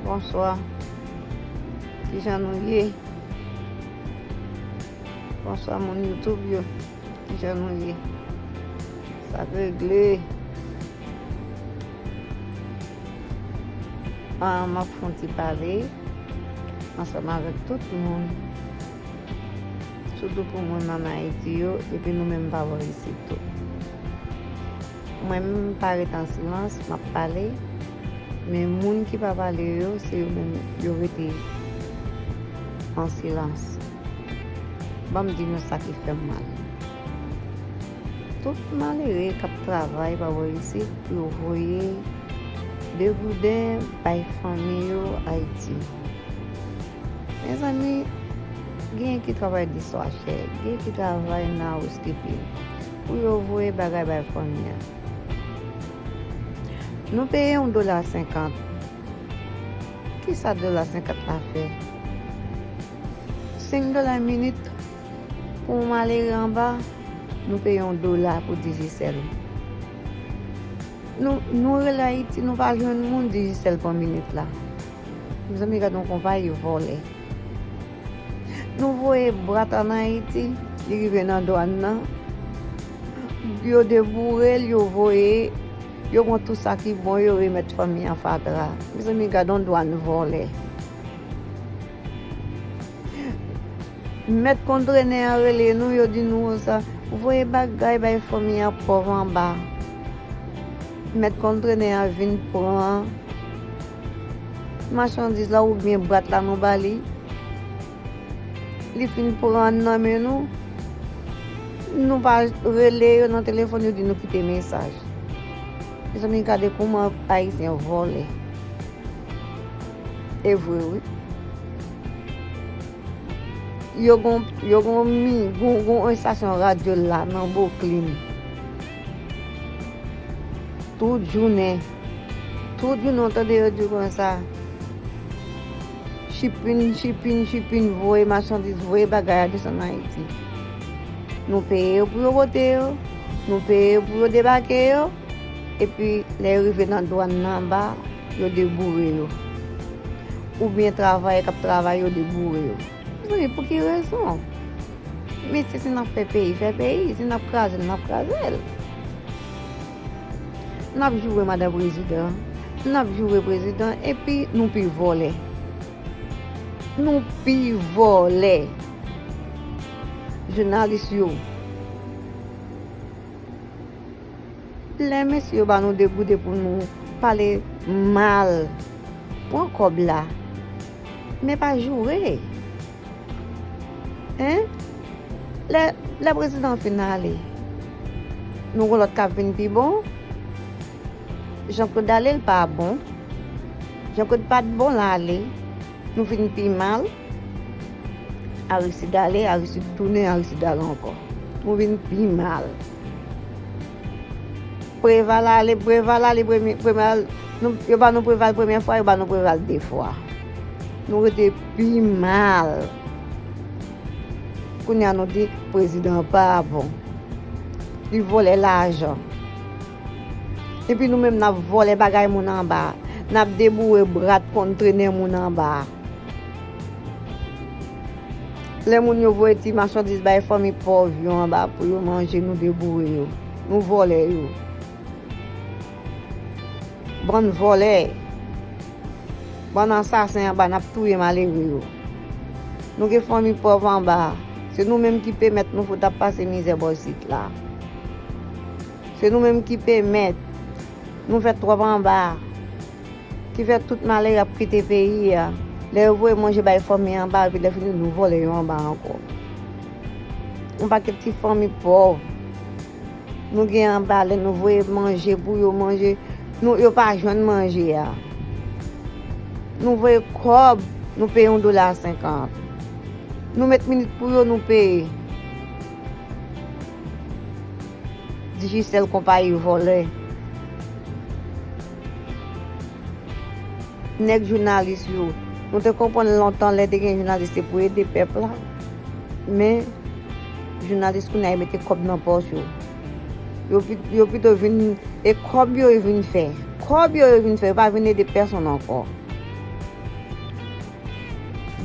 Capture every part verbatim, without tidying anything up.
Bonswa. Kijan nou ye? Bonswa moun YouTube yo. Kijan nou ye? Sa k regle? Ah, m ap fè yon ti pale ansanm avèk tout moun. Sitou pou moun ann Ayiti yo, epi nou menm pa bò isit tou. Mwen menm m pa ret an silans, m ap pale, men moun ki pa pale yo, se yo menm yo rete an silans. Ban m di nou sa ki fè m mal. Tout malere k ap travay pa bò isit pou yo voye degouden bay fanmi yo Ayiti. Mezanmi, genyen ki travay diswachè, genyen ki travay nan housekeeping pou yo voye bagay bay fanmi an. Nou peye yon dola senkant. Kisa dola senkant la fè? Senk dola minit pou yon malere anba, nou peye yon dola pou Digicel. Nou, nou rele Ayiti, nou pa jwenn moun Digicel pran minit la. Mezanmi, gade yon konpayi vòlè. Nou voye brat ann Ayiti, li rive nan dwàn nan. Yo deboure l, yo voye, yo pran tout sa ki bon, yo remèt fanmi an fatra. Mezanmi, gade yon dwàn vòlè. Mèt kontrenè an rele nou, yo di nou konsa, voye bagay bay fanmi an pòv anba. Mèt kontrenè an vin pran machandiz la oubyen brat la nou ba li. Li fin pran nan men nou. Nou pa rele yo nan telefòn, yo di nou kite mesaj. Mezanmi, gade kouman Ayisyen vòlè. E vre, wi. Yo gon, yo gon mi, gon, gon estasyon radyo la nan Brooklyn. Tout jounen. Tout jounen, w tande yo di konsa. Chipin, chipin, chipin, voye machandiz, voye bagay a desann Ayiti. Nou peye yo pou yo pote yo. Nou peye yo pou yo debake yo. Epi, lè yo rive nan dwàn nan anba, yo deboure yo. Oubyen travayè k ap travay yo deboure yo. Mezanmi, pou ki rezon? Mesye, si n ap fè peyi, fè peyi. Si n ap kraze l, n ap kraze l. N ap joure madan prezidan. N ap joure prezidan, epi nou pi vòlè. Nou pi vòlè. Jounalis yo. Lè mesye yo ba nou degouden pou nou pale mal, pran kòb la, men pa joure. Hein? Lè, lè prezidan an fin ale, nou gon lòt k ap vin pi bon. Jean Claude ale, l pa bon. Jean Claude pa t bon, l ale. Nou vin pi mal. Aristide ale, Aristide tounen, Aristide ale ankò. Nou vin pi mal. Preval ale, Preval ale, premye, Preval, nou, yo ba nou Preval premye fwa, yo ba nou Preval de fwa. Nou rete pi mal. Kounye a nou di prezidan an pa bon. Li vòlè lajan. Epi nou menm n ap vòlè bagay moun anba. N ap deboure brat kontrenè moun anba. Lè moun yo voye ti machandiz bay fanmi pòv yo anba pou yo manje, nou deboure yo. Nou vòlè yo. Bann vòlè. Bann ansasen anba, n ap touye malere yo. Nou gen fanmi pòv anba. Se nou menm ki pèmèt nou fout ap pase mizè bò isit la. Se nou menm ki pèmèt nou fè twòp anba. Ki fè tout malere ap kite peyi a. Lè yo voye manje bay fanmi anba, epi lè fini nou vòlè yo anba ankò. Yon pakèt ti fanmi pòv. Nou gen anba, lè nou voye manje pou yo manje, nou, yo pa jwenn manje a. Nou voye kòb, nou peye yon dola senkant. Nou met minit pou yo, nou peye. Digicel konpayi vòlè. Nèg jounalis yo. Nou te konprann lontan lè te gen jounalis se pou ede pèp la. Men, jounalis kounye a yo mete kòb nan pòch yo. Yo pi-, yo pito vin, e kòb yo yo vin fè. Kòb yo yo vin fè, yo pa vin ede pèsonn ankò.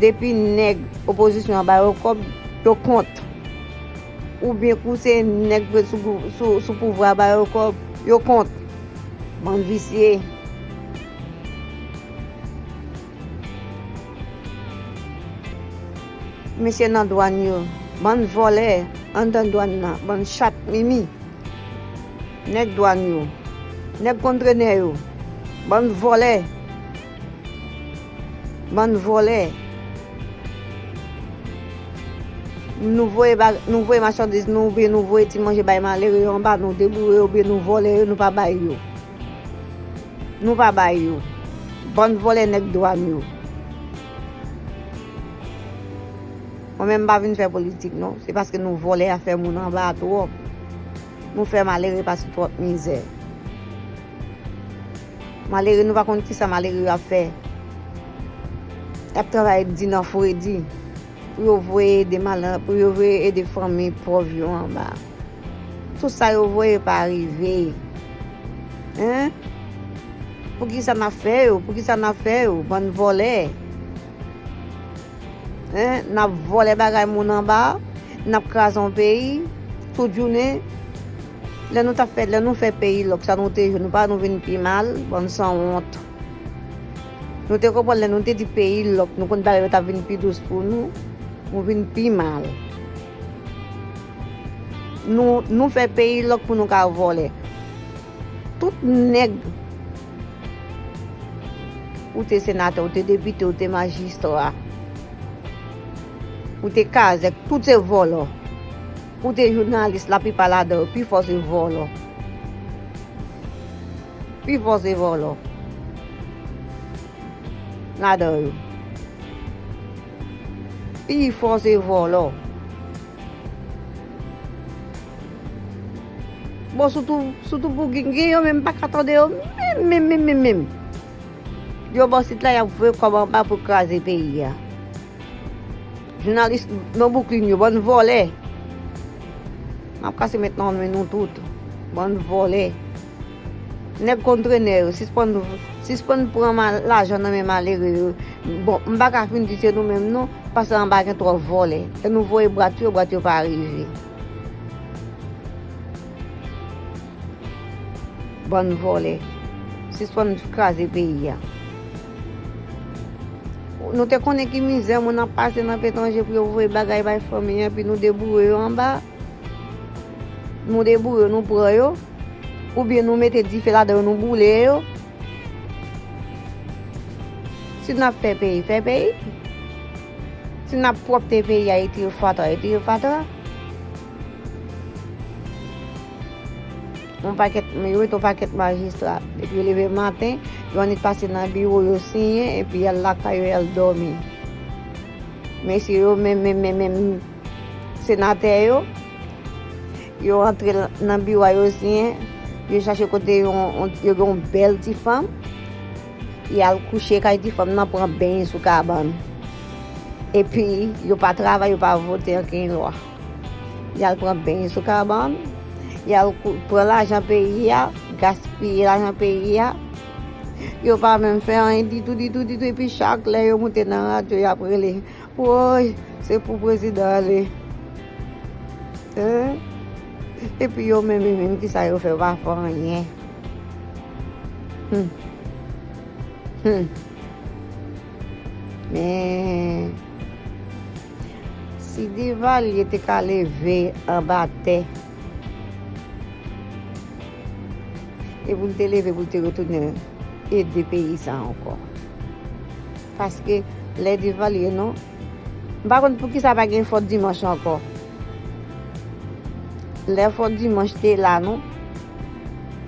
Depi nèg opozisyon an ba yo kòb, yo kont. Oubyen kou se nèg sou, sou, sou pouvwa a ba yo kòb, yo kont. Bann visye. Mesye nan dwàn yo, bann vòlè anndan dwàn nan, bann chat mimi. Nèg dwàn yo, nèg kontrenè yo, bann vòlè, bann vòlè. Nou voye ba-, nou voye machandiz nou, oubyen nou voye ti manje bay malere yo anba, nou deboure yo, oubyen nou vòlè yo, nou pa bay yo. Nou pa bay yo. Bann vòlè nèg dwàn yo. Mwen menm m pa vin fè politik non, se paske nou vòlè a fè moun anba twòp. Nou fè malere pase twòp mizè. Malere, nou pa konn kisa malere yo ap fè. Y ap travay di nan fredi pou yo voye ede malan, pou yo voye ede fanmi pòv yo anba. Tout sa yo voye pa rive. Hein? Poukisa n ap fè yo? Poukisa n ap fè yo? Bann vòlè. Hein? N ap vòlè bagay moun anba, n ap kraze yon peyi, tout jounen. Lè nou t ap fè, lè nou fè peyi lòk, sa nou te jwenn, nou pa nou vin pi mal, bann sanwont. Nou te konprann lè nou te di peyi lòk, nou konn bagay yo t ap vin pi dous pou nou, nou vin pi mal. Nou, nou fè peyi lòk pou nou ka vòlè. Tout nèg, ou te senatè, ou te depite, ou te majistra, ou te kazèk, tout se vòlò. Ou te jounalis, laplipa ladan yo, pifò se vòlò. Pifò se vòlò. Ladan yo. Pifò se vòlò. Bon, sitou, sitou pou gen, gen yo menm pa ka tande yo menm, menm, menm, menm, menm. Yo bò sit la, y ap voye kòb anba pou kraze peyi a. Jounalis nan Bouklin yo, bann vòlè. M ap kase met nan men nou tout. Bann vòlè. Nèg kontrenè yo, sispann, sispann pran mal, lajan nan men malere yo. Bon, m pa ka fin di se nou menm non, paske anba gen twòp vòlè. Lè nou voye brat yo, brat yo pa rive. Bann vòlè. Sispann kraze peyi a. Nou te konnen ki mizè moun ap pase nan petranje pou yo voye bagay bay fanmi an, epi nou deboure yo anba. Nou deboure yo, nou pran yo. Oubyen nou mete dife ladan yo, nou boule yo. Si n ap fè peyi, fè peyi. Si n ap pwòpte peyi a, etire fatra, etire fatra. Yon pakèt, yo mete yon pakèt majistra. Depi yo leve maten, yo annik pase nan biwo, yo siyen, epi y al lakay yo, y al dòmi. Mesye yo, menm, menm, menm, menm, senatè yo, yo antre nan biwo a, yo siyen, yo chache kote yon, yon, yo gen yon bèl ti fanm, y al kouche kay ti fanm nan, pran beny sou kabann. Epi, yo pa travay, yo pa vote ankenn lwa. Y al pran beny sou kabann, y al kou-, pran lajan peyi a, gaspiye lajan peyi a. Yo pa menm fè anyen ditou, ditou, ditou, epi chak lè yo moute nan radyo, y ap rele. Woy, se pou prezidan ale. Hein? Epi yo menm, yo menm, kisa yo fè? Yo pa fè anyen. Hmm. Hmm. Men, si Divalye te ka leve anba tè, e pou l te leve, pou l te retounen ede peyi sa ankò. Paske lè Divalye non, m pa konn poukisa pa gen fò dimanch ankò. Lè fò dimanch te la non,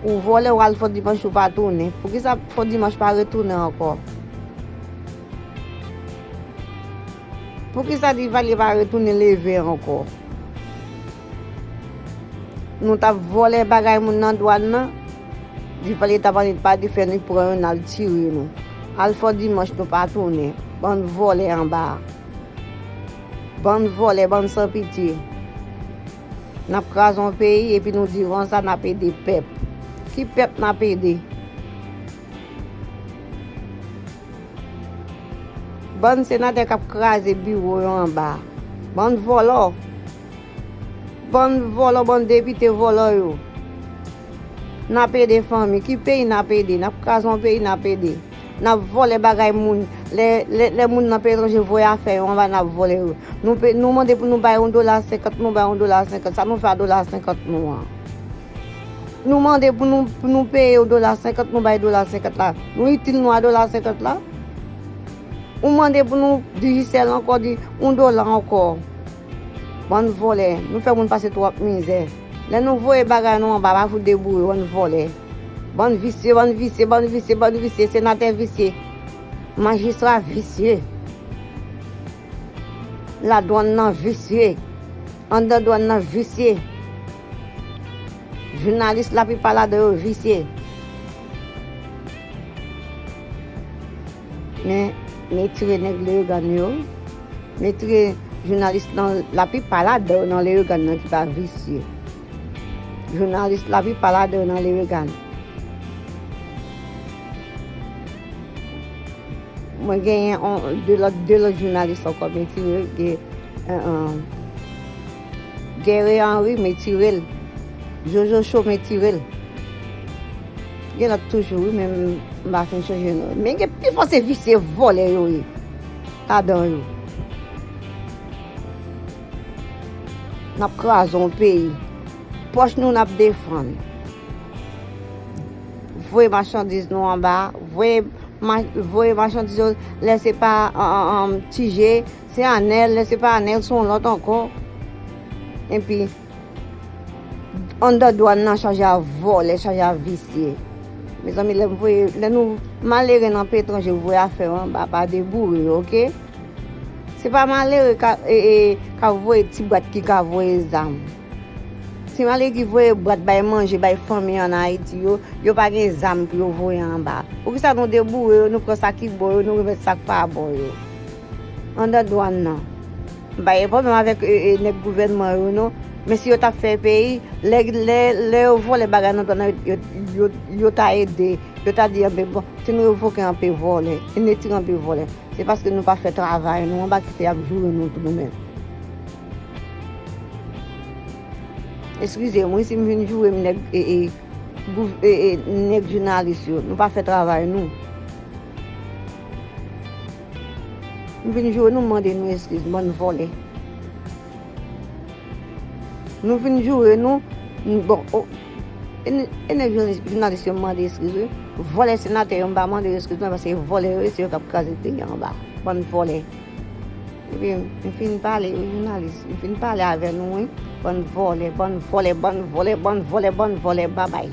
ou vòlè, ou al fò dimanch, ou pa tounen. Poukisa fò dimanch pa retounen ankò? Poukisa Divalye pa retounen leve ankò? Nou t ap vòlè bagay moun nan dwàn nan. Divalye t ap annik pa di fè nou pran yo, n al tire nou. Al fò dimanch, nou pa tounen. Bann vòlè anba. Bann vòlè, bann san pitye. N ap kraze yon peyi, epi nou di konsa n ap ede pèp. Ki pèp n ap ede? Bann senatè k ap kraze biwo yo anba. Bann vòlò. Bann vòlò, bann depite vòlò yo. N ap ede fanmi. Ki peyi n ap ede? N ap kraze yon peyi n ap ede. N ap vòlè bagay moun. Lè, lè, lè moun nan peyi etranje voye afè yo anba, n ap vòlè yo. Nou, pe, nou mande pou nou bay yon dola senkant, nou bay yon dola senkant. Sa nou fè a dola senkant nou an? Nou mande pou nou, pou nou peye yon dola senkant, nou bay dola senkant la. Nou itil nou a dola senkant la? Ou mande pou nou Digicel ankò, di yon dola ankò. Bann vòlè, nou fè moun pase twòp mizè. Lè nou voye bagay nou anba, pa fout deboure, bann vòlè. Bann visye, bann visye, bann visye, bann visye, senatè visye. Majistra visye. Ladwann nan visye. Anndan dwann nan visye. Jounalis laplipa ladan yo visye. Men, men tire nèg Leyogàn yo. Men tire jounalis nan laplipa ladan yo nan Leyogàn nan ki pa visye. Jounalis laplipa ladan yo nan Leyogàn. Mwen genyen on, de lòt, de lòt jounalis ankò, men tire, gen, en, en, Guerrier Henry, men tire l. Jojo Cho, men tire l. Gen lòt toujou, wi, men m pa fin chonje non. Men gen pifò se visye vòlè yo ye. Ladan yo. N ap kraze yon peyi. Pòch nou n ap defann. Voye machandiz nou anba, voye ma-, voye machandiz yo, lè se pa, an, an, an, Ti Je, se Anèl, lè se pa Anèl, se yon lòt ankò. Epi, anndan dwann nan chaje a vòlè, chaje a visye. Mezanmi, lè m voye, lè nou malere nan peyi etranje, voye afè yo anba, pa deboure yo, oke? Se pa malere ka, e, e, ka voye ti bwat ki ka voye zam. Se malere ki voye bwat bay manje, bay fanmi ann Ayiti yo, yo pa gen zam pou yo voye anba. Poukisa nou deboure yo, nou pran sa ki bon yo, nou remèt sa k pa bon yo? Anndan dwann nan. M pa gen pwoblèm avèk, e, e, nèg gouvènman yo, non. Men si yo t ap fè peyi, lè, lè, lè yo vòlè bagay nan dwann nan, yo, yo, yo, yo ta ede, yo ta di, anben, bon, si nou revoke anpe vòlè, si nou retire anpe vòlè. Se paske nou pa fè travay nou anba ki fè y ap joure nou tou nou menm. Eskize m wi si m vin joure m nèg, e, e, gouv-, e, e, nèg jounalis yo. Nou pa fè travay nou. M vin joure nou, m mande nou eskiz, bann vòlè. Nou vin joure nou, n-, bon, o, e n-, e nèg jounalis, jounalis yo mande eskiz wi. Vòlè senatè yo, m pa mande yo eskiz non, paske vòlè yo ye, se yo k ap kraze peyi a anba. Bann vòlè. Epi, m fin pale wi, jounalis. M fin pale avè nou wi. Bann vòlè, bann vòlè, bann vòlè, bann vòlè, bann vòlè, babay.